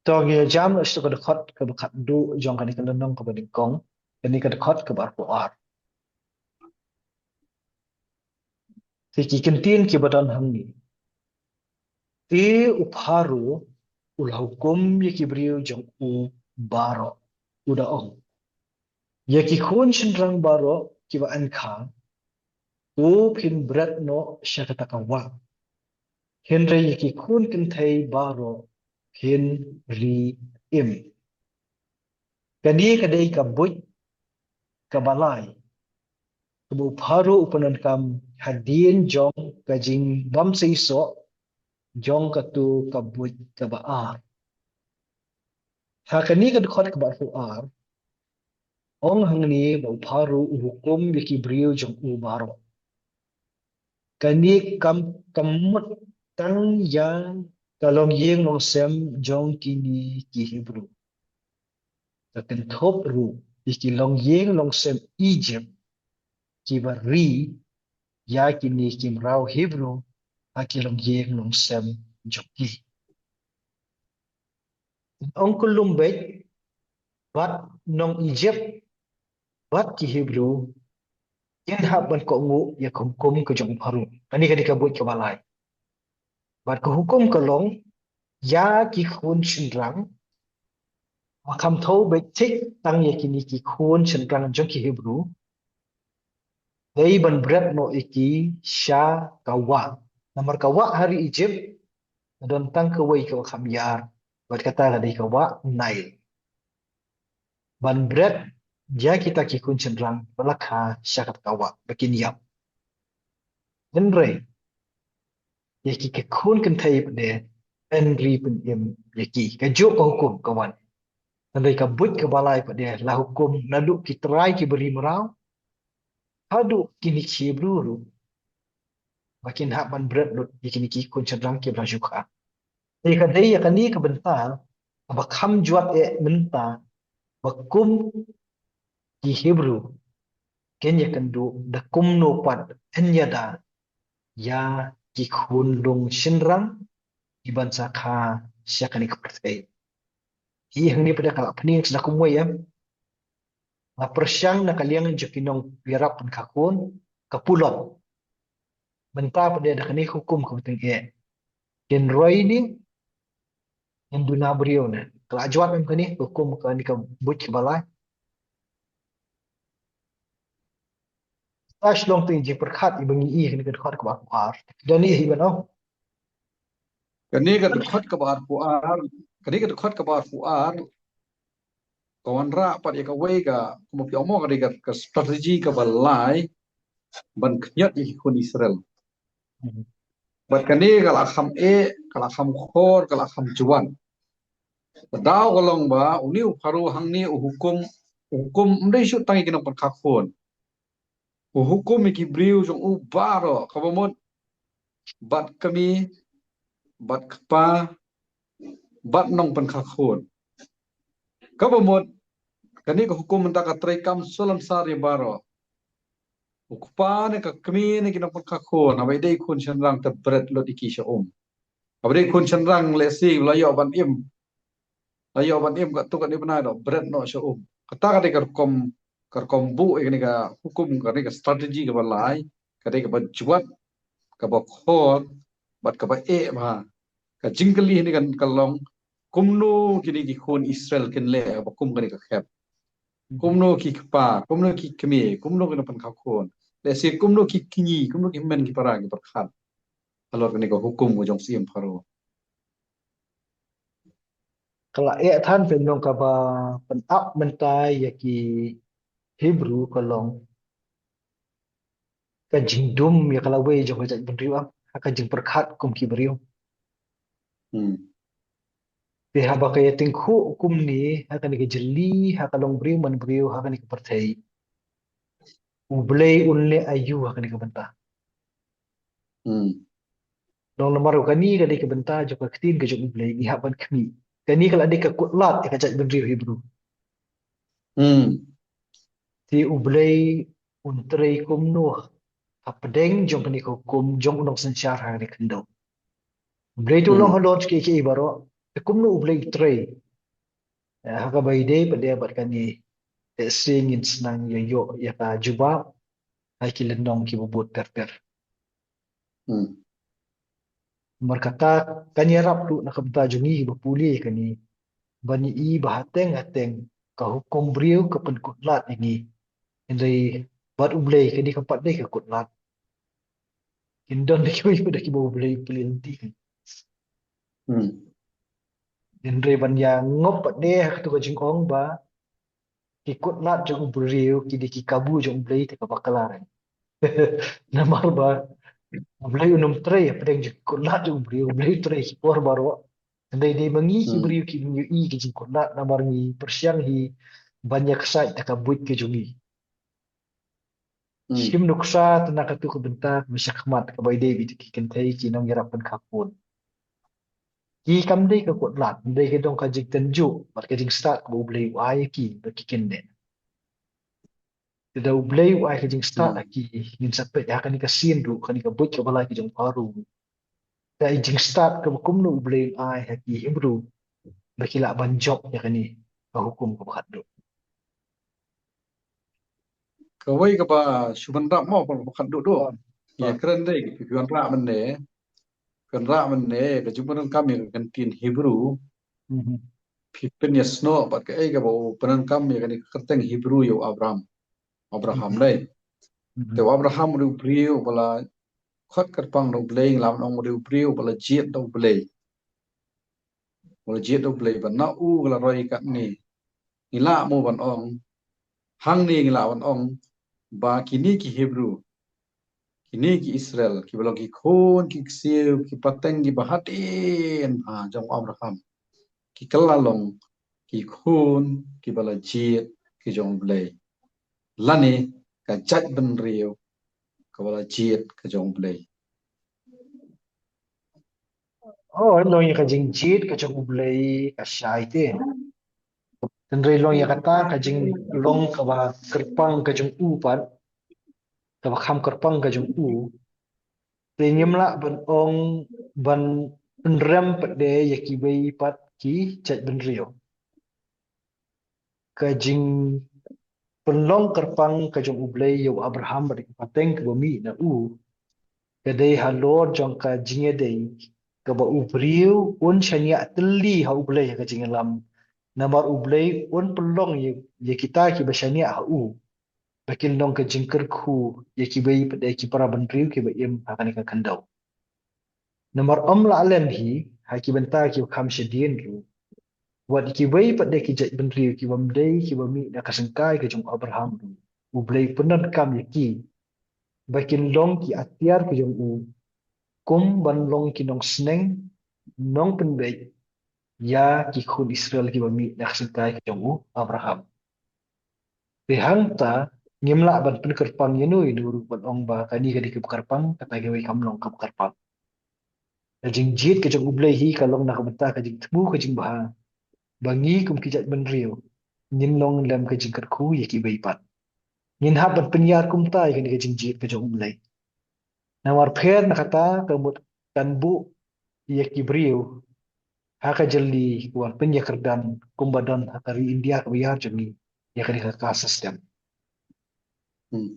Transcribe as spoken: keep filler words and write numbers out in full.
To ngi jam sha ka dkhot kaba khatduh jong kane ka lynnong kaba nyngkong, kane ka dkhot kaba arphew ar. Te ki kyntien kiba don hangne. Te u Pharaoh u la hukum ïa ki briew jong u baroh, u da ong, ïa ki khun shynrang baroh kiba ain kha, to phin bret noh sha kata ka wah. Hynrei ïa ki khun kynthei baroh phin ri im. Kane ka dei ka buit kaba lai kaba u Pharaoh u pyndonkam hadien jong ka jingbymseisoh jong kato ka buit kaba ar. Ha kane ka dkhot kaba arphew ar, ong hangne ba u Pharaoh u hukum ïa ki briew jong u baroh. Kane kam, kam mut tang ïa ka longïing longsem jong kine ki Hebru. Ka kynthup ruh ïa ki longïing longsem Egypt kiba ri ïa kine ki mraw Hebru ha ki longïing longsem jong ki. Ong ka lum beit, bad nong Egypt bad ki Hebru kin hap ban kohnguh ïa ka hukum ka jong u Pharaoh. Kane, kane ka buit kaba lai. Bad ka hukum ka long, ïa ki khun shynrang, ma kham thew beit thik tang ïa kine ki khun shynrang jong ki Hebru, dei ban bret noh ïa ki sha ka wah. Namar ka wah ha ri Egypt ka don tang kawei kaba kham ïar, bad kata ka dei ka wah Nile. Ban bret ïa kita ki khun shynrang ba la kha sha kata ka wah ba kin ïap. Hynrei ïa ki, ki khun kynthei pat de, yn ri pynim ïa ki. Kajuh ka hukum ka wan. Hynrei ka buit kaba lai pat de, la hukum naduh ki trai kiba ri mraw haduh kine ki Hebru ruh ba kin hap ban bret lut ïa kine ki khun shynrang kiba la ju kha. Te ka dei ïa kane ka bynta kaba kham jwat eh mynta ba kum ki Hebru kin ïakynduh da kumno pat yn ïada ïa ki khunlung shynrang kiban sa kha sha kane ka pyrthei. Hi hangne pat de ka la pynïeng sha kumwei, em. La pyrshang na ka liang jong ki nongïarap pynkha khun, ka pulot. Mynta pat de da kane ka hukum kaba tyngeh, kin roi ne kin duna briew ne? Ka la jwat em kane ka hukum, kane ka buit kaba lai? Sa shlong te jingpyrkhat iba ngi ïohi kane ka dkhot kaba arphew ar. Don ne hi ban ong? Kane ka dkhot kaba arphew ar, kane ka dkhot kaba arphew ar ka wanrah pat ïa kawei ka, kumba phi ong mo, ka dei ka, ka strategy kaba lai ban khñiot ïa ki khun Israel. Hmm. Bad kane ka la kham eh, ka la kham khor, ka la kham jwat. Ka daw ka long ba une u Pharaoh hangne u hukum, u hukum ym dei shuh tang ïa ki nongpynkha khun. U hukum ïa ki briew jong u baroh, kaba mut bad kmie, bad kpa, bad nongpynkha khun. Kaba mut kane ka hukum mynta ka trei kam salonsar ïa baroh. U kpa ne ka kmie ne ki nongpynkha khun, haba ïadei khun shynrang te bret lut ïa ki sha um. Haba dei khun shynrang lehse la ïoh ban im, la ïoh ban im katto katne bnai, to bret noh sha um. Kata ka dei ka rukom, ka rukom buh ïa kane ka hukum, kane ka strategy kaba lai, ka dei kaba jwat, kaba khor, bad kaba eh bha. Ka jingkylli hangne kan, ka long, kumno kine ki khun Israel kin leh haba kum kane ka khep? Hmm. Kumno ki kpa, kumno ki kmie, kumno ki nongpynkha khun, lehse kumno ki kñi, kumno ki hynmen ki para ki pyrkhat halor kane ka hukum ka jong u Syiem Pharaoh? Ka la eh than, pynlong kaba pynap mynta ïa ki Hebru ka long ka jingdum ïa ka lawei jong ka jaitbynriew, em, ha ka jingpyrkhat kum ki briew. Hmm. Te haba ka ïatyngkhuh kumne ha kane ka jylli, ha ka longbriew manbriew, ha kane ka pyrthei, U Blei un leh aïu ha kane ka bynta? Hmm. Long namar kane ka dei ka bynta jong ka ktien ka jong U Blei, ngi hap ban khmih. Kane ka la dei ka kut lad ïa ka jaitbynriew Hebru. Hmm. Te U Blei un trei kumno hapdeng jong kane ka hukum jong u nongsynshar ha kane ka khyndew? U Blei te u long halor kiei kiei baroh. Te kumno U Blei u trei? Eh, ha kaba ïadei pat de bad kane, eh, shisha ngin sdang ïa ïoh ïa ka jubab ha ki lynnong kiba bud ter ter. Hmm. Namar kata kan ïarap ruh na ka bynta jong ngi ba pule ïa kane, ban ïohi ba hateng hateng ka hukum briew ka pynkut lad ïa ngi. Hynrei bad U Blei kane kam pat dei ka kut lad. Kin don da kiwei pat da kiba U Blei u pynlynti. Hmm. Hynrei ban ïa ngop pat de ha katu ka jingong ba ki kut lad jong u briew ki dei ki kabu jong U Blei te kaba klar. Namar ba U Blei un ym trei hapdeng jong ki kut lad jong u briew, U Blei u trei ki por baroh. Hynrei dei ma ngi ki Hmm. briew ki ïohi ki jingkut lad namar ngi pyrshang hi ban ïa kshaid da ka buit ka jong ngi. Hmm. Shim nuksa te na katu ka bynta kaba shakhmat kaba ïadei bad ki kynthei ki nongïarap pynkha khun. Ki kam dei ka kut lad, dei ka dong ka jingtynjuh bad ka jingstad kaba U Blei u ai ïa ki ba ki kynnoh. Te da U Blei u ai ka jingstad Hmm. ha ki, ngin sa peit ha kane ka sien ruh, kane ka buit kaba lai ka jong Pharaoh. Ka jingstad kaba kumno U Blei u ai ha ki Hebru ba ki lah ban jop ïa kane ka hukum kaba khatduh. Kawei kaba shu ban rah mo, kaba khatduh duh. Oh. Ïa Oh. kren dei, phi wanrah mynne. Phi wanrah mynne, ka jingpyndonkam ïa ka ktien Hebru. Mhm. Phi pynïasnoh bad kaei kaba u pyndonkam ïa kane ka kyrteng Hebru ïa u Abraham. Abraham Mhm. dei. Mhm. Te u Abraham u dei u briew uba la khot kyrpang da U Blei, ngi lah ban ong u dei u briew uba la jied da U Blei. Uba la jied da U Blei, ba na u ka la roi katne. Ngi lah mo ban ong, hangne ngi lah ban ong ba kine ki Hebru, kine ki Israel, kiba long ki khun ki ksiew, ki pateng kiba hadien ha jong u Abraham, ki kylla long ki khun kiba la jied ki jong U Blei, lane ka jaitbynriew kaba la jied ka jong U Blei. Oh, long ïa ka jingjied ka jong U Blei ka shai te. Hynrei long ïa kata ka jinglong kaba kyrpang ka jong u pat, kaba kham kyrpang ka jong u. Te ngim lah ban ong ban pynrem pat de ïa kiwei pat ki jaitbynriew. Ka jingpynlong kyrpang ka jong U Blei ïa u Abraham bad ki pateng kiba mih na u, ka dei halor jong ka jingïadei kaba u briew un shaniah tylli ha U Blei ha ka jingïalam. Namar U Blei un pynlong ïa, ïa kita kiba shaniah ha u ba kin long ka jingkyrkhu ïa kiwei pat de ki para bynriew kiba im ha kane ka khyndew. Namar ym lah lem hi ha ki bynta kiba kham shadien ruh, wat kiwei pat de ki jaitbynriew kiba ym dei kiba mih na ka syngkai ka jong u Abraham ruh, U Blei u pyndonkam ïa ki ba kin long ki atiar ka jong u, kum ban long ki nongsneng, nongpynbeit ïa ki khun Israel kiba mih na ka syngkai ka jong u Abraham. Te hangta ngim lah ban pynkyrpang ïano ïano ruh ban ong ba kane ka dei kaba kyrpang, kata kawei kam long kaba kyrpang. Ka jingjied ka jong U Blei hi ka long na ka bynta ka jingthmu ka jingbha ba ngi kum ki jaitbynriew ngin long lem ka jingkyrkhu ïa kiwei pat. Ngin hap ban pynïar kumta ïa kane ka jingjied ka jong U Blei. Namar pher na kata ka mut kan buh ïa ki briew ha ka jylli ka wan pynïakyrdan kumba don ha ka ri India kaba ïar jong ngi ïa kane ka caste system. Hmm.